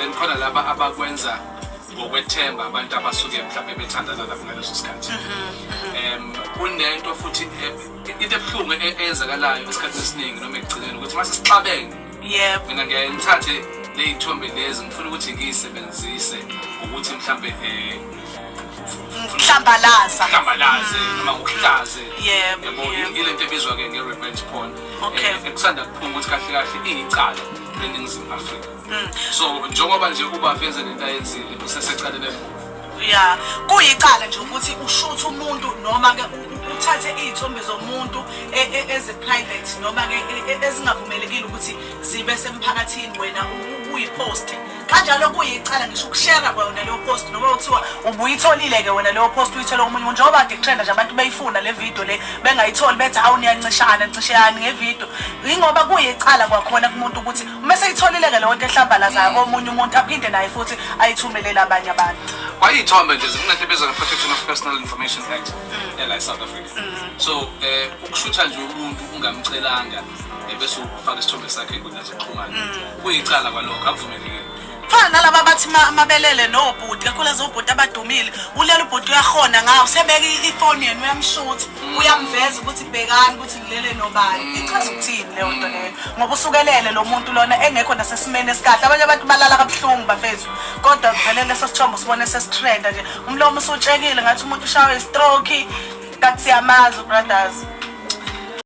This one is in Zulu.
Then khona laba abakwenza ngokwethemba abantu abasuke mhlawumbe bethandana nabo ngaleso sikhathi. Kunento futhi into ebuhlungu eyenzakalayo esikhathini esiningi noma ekugcineni ukuthi mase sixabene, mina ngiyaye ngithathe ley'thombe lezi, ngifuna ukuthi ngiyisebenzise ukuthi mhlambe Hlambalaza. Hlambalaze noma ngokuhlaze. Yabo, ilento ebizwa-ke nge-revenge porn. Ekusanda kuphuma ukuthi kahle kahle iyicala leNingizimu Afrika. So njengoba nje ubaba enze lento ayenzile, usesecaleni elikhulu. Ya, kuyicala nje ukuthi ushuthe umuntu noma ke uthathe iy'thombe zomuntu ezi-private noma ke ezingavumelekile ukuthi zibe semphakathini, wena uyiposte kanjalo. Kuyicala ngisho ukushera kwayona leyo post, noma kuthiwa ubuyitholile-ke wena leyo post, uyithole komunye umuntu. Njengoba kade kutrenda nje, abantu beyifuna le video le, bengayitholi, bethi, "Hawu, niyancishana, ncisheyani ngevidiyo." Yingoba kuyicala kwakhona kumuntu ukuthi uma seyitholile-ke leyo nto ehlambalazayo omunye umuntu, aphinde naye futhi ayithumelele abanye abantu. Kwayiy'thombe nje zinento ebizwa nge-Protection of Personal Information Act ela e-South Africa. So ukushutha nje umuntu ungamcelanga, bese ufaka isithombe sakhe ey'nkundleni zokuxhumana, kuyicala kwalokho, akuvumelekile. Fana nalaba bathi mabelele nobhuti, kakhulukazi obhuti abadumile. Ulela ubhuti, uyahona ngawo, sebeka ifoni, yena uyamshutha, uyamveza ukuthi, "Bhekani ukuthi ngilele nobani." Ichaza ukuthini leyo nto leyo? Ngoba usukelele lo muntu lona engekho nasesimeni esikahle. Abanye abantu balala kabuhlungu, bafethu, kodwa vele leso sithombe usibone sesitrenda nje, umlomo usutshekile, ngathi umuntu ushawe i-stroke, kanti siyamazi, brothers.